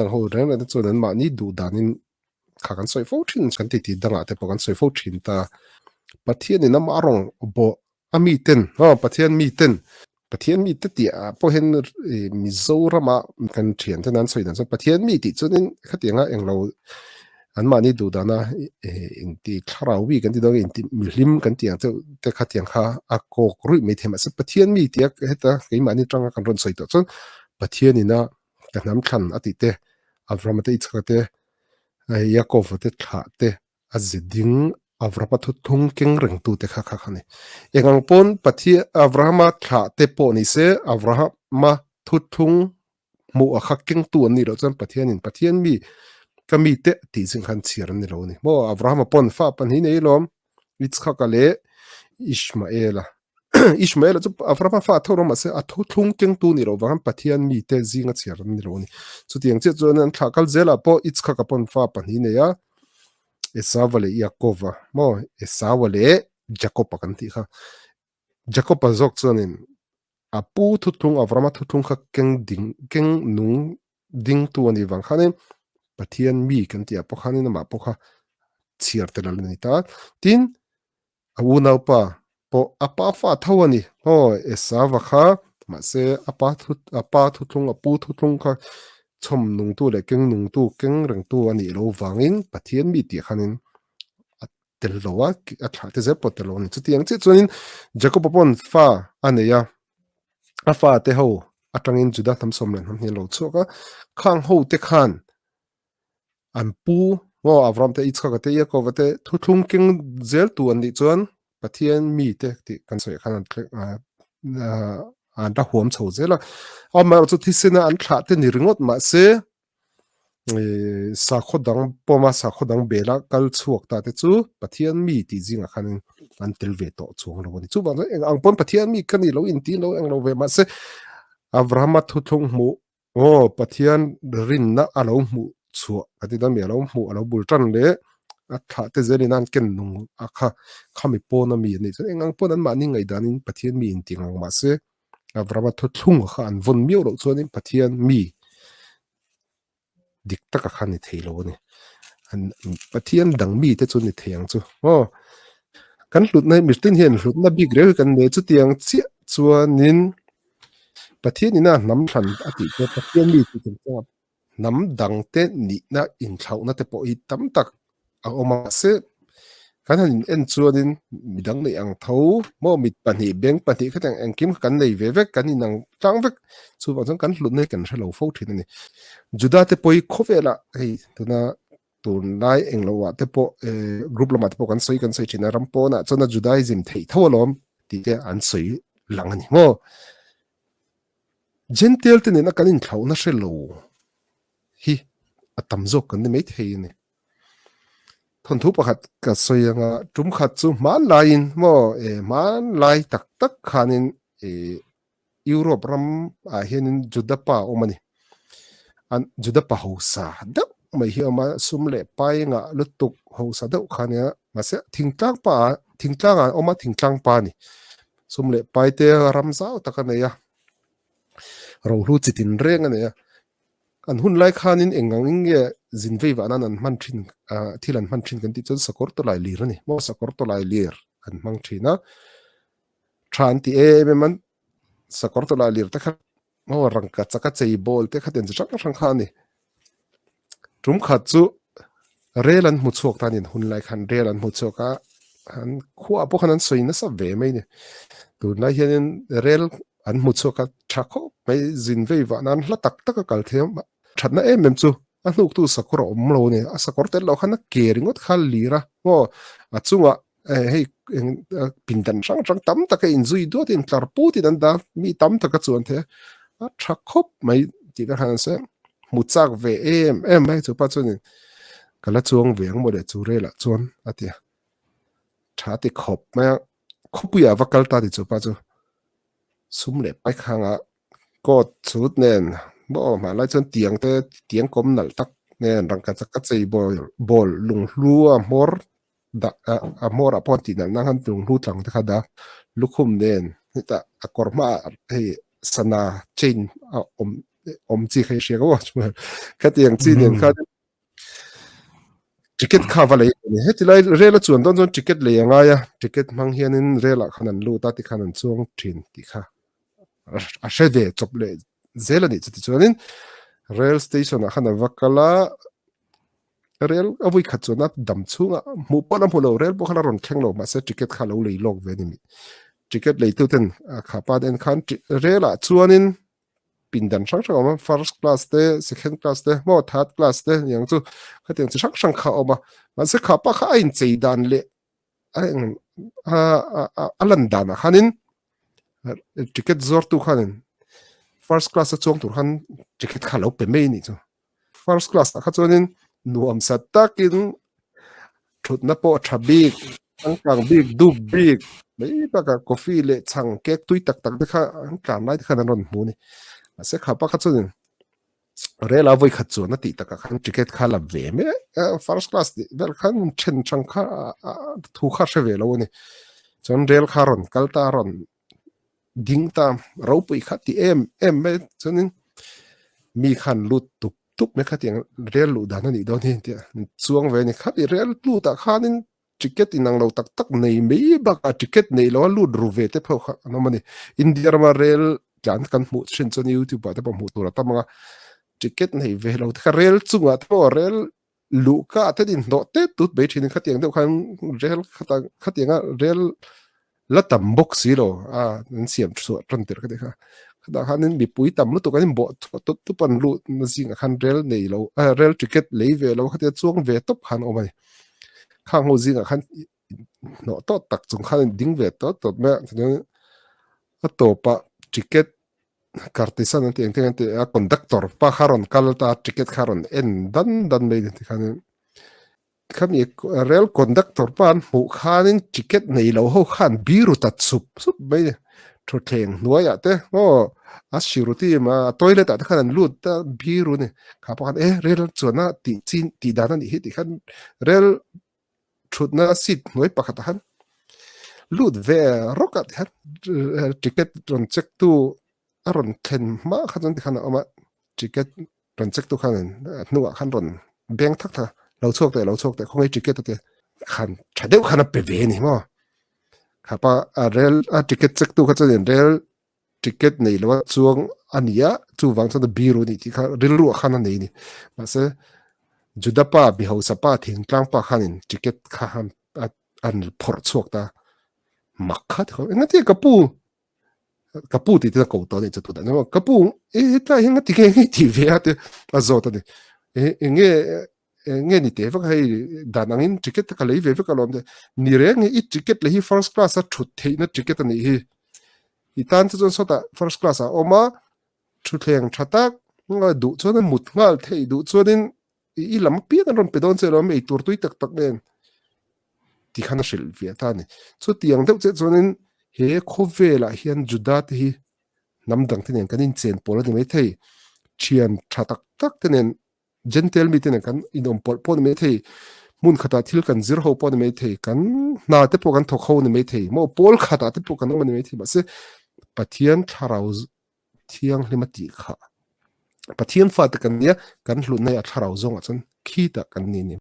dang ho reng reng te chuan an mahni duh danin kha kan sawi fo thin kan titi dangah te pawh kan sawi fo thin ta. Pathianin amah rawng bawh a mi ten aw Pathian mi ten Pathian mi te tih ah pawh hian ih Mizorama kan thian ten an sawi dan chuan Pathian mi tih chuanin khatianga englo anmahni duh dana ih inti thlarau bik kan ti dawn nge inti mihlim kan tih ang deuh te khatiang kha a kawk ruih mai thei mahse Pathian mi tih a heta keimahni atanga kan rawn sawi tawh chuan Pathianina ka hnam thlan a tih te Abrahama te Isaka te Jakob-a te thlah te a ze ding Avrahama thu thung keng reng tu te kha kha kha ni. Eng ang pawn Pathian Avrahama thlah te pawh ni se Avrahama thu thung hmuh a kha keng tu an nih loh chuan Pathianin Pathian mi ka mi te tih zing khan chhiar an ni lo a ni. Maw Avrahama pawn fa pahnih nei lawm Yitzhaka leh Ishmaela. Ishmaela chu Avrahama fa tho rawh mahse a thu thlung kengtu ni loh vang Pathian mite zinga chhiar an ni lo a ni. Chutiang chiah chuan an thlah kal zelah pawh Yitzhaka pawn fa pahnih nei a, Esauva leh Iakova maw Esauva leh Jakoba kan tih kha. Jakoba zawk chuanin a pu thuthlung Avrahama thuthlung kha keng ding keng nung dingtu a nih vang khanin Pathian mi kan tih ah pawh khanin amah pawh kha chhiar tel a la ni ta. Tin, a unaupa pawh a pa fa tho a ni. Aw, Esauva kha mahse a pa thu a pa thuthlung a pu thuthlung kha chhawm nungtu leh keng nungtu keng rengtu a nih loh vangin Pathian mi tih khanin a tel lo a, a thlah te zel pawh tel lo a ni. Chutiang chiah chuanin Jakob-a pawn fa a nei a, a fa te ho atangin Juda hnam sawm leh hnam hi an lo chhuak a, khang ho te khan an pu maw Avram te Yitzhak te Yaakov te thuthlung keng zel tu an nih chuan Pathian mi te tih kan sawi khan an an la huam chho zel a, amaherawhchu thisena an thlah te ni ringawt mahse sakhaw dang pawma sakhaw dang bela kal chhuak ta te chu Pathian mi tih zingah khanin an tel ve tawh chuang lo a ni. Chuvang chuan eng ang pawn Pathian mi ka ni lo inti lo eng lo ve mahse Abrahama thuthlung hmuh aw Pathian rinna a lo hmuh chhuah ka ti dawn mi a lo hmuh a lo bul tan leh a thlah te zelin an ken nung a kha khami pawna mi an nih chuan eng ang pawn an mahni ngaihdanin Pathian mi inti ngang mahse Abrahama thuthlung kha an vawn miau loh chuanin Pathian mi dik taka kha ni thei lo a ni. An Pathian dang mi te chu ni thei ang chu. Aw kan hlutna hi mihring hian hlutna bik reu hi kan nei chutiang chiah chuanin Pathian ina hnam thlan a tih te Pathian mi tih chung changa hnam dang te nihna inthlauhna te pawh hi tam tak a awm a mahse kan han in en chuanin midang neih ang tho maw mit pahnih beng pahnih khatiang engkim kha kan nei ve vek kan inang tlang vek chuvang chuan kan hlutna hi kan hrelo fo thin a ni Juda te pawh hi khawvelah hei tuna tunlai englo ah te pawh eh group lamah te pawh kan sawi kan sawi thin a ram pawnah chuan a Judaism theih tho alawm tih te an sawi lang a ni maw Gentile te nena kan inthlauhna hrelo hi a tam zawk kan ni maithei a ni. Thawnthu pakhat ka sawi anga tum khat chu hmanlaiin maw eh hmanlai tak tak khanin eh Europe ram ah hianin Juda pa a awm a ni. An Juda pa hausa deuh mai hi a awm a, sum leh pai ngah lutuk hausa deuh kha a nia mahse thingtlang pa thingtlang ah a awm a thingtlang pa a ni. Sum leh pai te ram zau tak a nei a, rohlu chi tin reng a nei a. An hun lai khanin eng ang in nge zin vei vah nan an hman thin ah thil an hman thin kan tih chuan sakawr tawlai lir a ni maw sakawr tawlai lir an hmang thin a tha an ti em em an sakawr tawlai lir te kha maw rangka chaka chei bawl te kha ten chi hrang hrang kha a ni tum khat chu rel an hmu chhuak ta a ni an hun lai khan rel an hmu chhuak a an khuaah pawh khan an sawi nasa ve mai a ni tunlai hianin rel an hmu chhuak a tha khawp mai zin vei vah nan hla tak tak a kal thei a thatna em em chu a hnuktu sakawr a awm lo a ni a sakawr tel loh khan a ke ringawt kha a lir a maw a chungah eh hei eng pindan hrang hrang tam tak a inzui duat in tlar put in an dah mi tam tak a chuan thei a a tha khawp mai tih ka hran se hmu chak ve em em mai chupa chuanin ka la chuang ve ang mawle chu relah chuan a ti a tha ti khawp mai a khawpuiah va kal ta ti chupa chu sum leh pai khanga coat chut nen maw hmanlai chuan tiang te tiang kawm nalh tak nen rangka chak a chei bawl bawl lunghlu a hmawr dah a hmawr ah pawh an tih nalh nan khan lunghlu tlang te kha a dah lukhum nen hetah a kawr hmaah hei sana chain a awm. awm chi kha i hria ka aw khatiang chi nen khan ticket kha va lei ani heti lai rel a chuan dawn chuan ticket lei a ngai a ticket hmang hianin rel ah khan an lut a tikhan an chuang thin tih kha a hre ve chawp leh zel a nih chuti chuanin rail station ah khan a va kal a rel a vui khat chuan a dam chhungah hmuh pawh la hmu lo rel pawh khan a rawn thleng lo mahse ticket kha a lo lei lawk ve a ni ticket leitu ten a kha pa te en khan rel ah chuanin pindan hrang hrang a awm a first class te second class te maw third class te niang chu khatiang chi hrang hrang kha a awm a mahse kha pa kha a inchei dan leh a eng a a lan danah khanin ticket zuartu khanin first class a chuang tur khan ticket kha a lo pe mai a nih chu. First class ah kha chuanin nuam sat takin thutna pawh a tha bik, changkang bik, dup bik mai bakah coffee leh chhang cake tui tak tak te kha an tlan lai te khan an rawn hmu a ni. Mahse kha pa kha chuanin rel a vawi khat chuan a tih takah khan ticket kha a la ve mai a, first class tih vel khan then chang kha thu kha a hre ve lo a ni. Chuan rel kha a rawn kal ta a rawn ding ta ropui kha ti em em mai chuanin mi khan lut tup tup mai khatiang rel luh dan a nih dawn hi tia chuang ve a ni khati rel lut ah khanin ticket inang lo tak tak nei mai bakah ticket nei lo a lut ru ve te pheuh kha an awm a ni India rama rel tlan kan hmuh thin chuan youtube ah te pawh hmuh tur a tam ang a ticket nei ve lo te kha rel chungah te pawh rel luhka ah te inhnawh tet tut mai thin in khatiang deuh khan rel khata khatianga rel la tam bawk si lo a an siam chhuah tan tir ka ti kha khatah khanin mipui tam lutuk an inbawh chhuah tup tup an lut na zingah khan rel nei lo rel ticket lei ve lo khatia chuang ve tawp khan a awm a ni khang ho zingah khan hnawh tawt tak chung khan in ding ve tawt tawt mai a tichuan a tawpah ticket Kartisan an tih ang te an ti a conductor pa kha rawn kal ta ticket kha rawn en dan dan mai ni tikhanin khami rail conductor pa an hmuh khanin ticket nei lo ho khan biru ta chhup chhup mai ni thutthleng hnuaiah te aw a siruti a toilet ah te khan an lut ta biru ni kha pawh khan e rail chuan a tih chin tih dan a nih hi tih khan rail thutna seat hnuai pakhatah khan lut ve rawk ah tikhan ticket rawn check tu a rawn thlen hma kha chuan tikhan a awm a ticket rawn check tu khan a hnuah khan rawn beng thak thak a lo chhuak teh lo chhuak teh khawngaih ticket a tia khan tha deuh khan a pe ve a ni maw khapa a rel a ticket check tu kha chuan rel ticket nei lo a chuang a ni a chuvang chuan a biru a nih tih kha rilru ah khan a nei a ni mahse Juda pa mi hausa pa thingtlang pa khanin ticket kha han an phawrh chhuak ta mak kha ti khawp engati ka pu ka pu tih te ko tawh a nih chu tunah chuan ka pu e hetlai hi engati nge nge tih ve a te a zawt a ni e enge nge ni teh vek a hei dan angin ticket te ka lei ve vek alawm te ni reng hi i ticket leh hi first class a thut theihna ticket a nih hi i tan chu chuan sawtah first class ah a awm a thutthleng tha tak duh chuan a mut nghal theih duh chuanin i lam apiang an rawn pe dawn che alawm eitur tui tak tak nen ti khan a hrilh ve ta a ni chutiang deuh chiah chuanin he khawvelah hian Juda te hi hnam dang te nen kan inchen pawl a ni maithei thian tha tak tak te nen Gentile mite nen kan inawm pawlh pawh a ni maithei, hmun khatah thil kan zir ho pawh a ni maithei, kan hna te pawh kan thawk ho a ni maithei, maw pawl khatah te pawh kan awm a ni maithei, mahse Pathian thlarau thianghlim a tih kha Pathian fate kan nia, kan hlutna hi a thlarau zawngah chuan khitah kan ni a ni.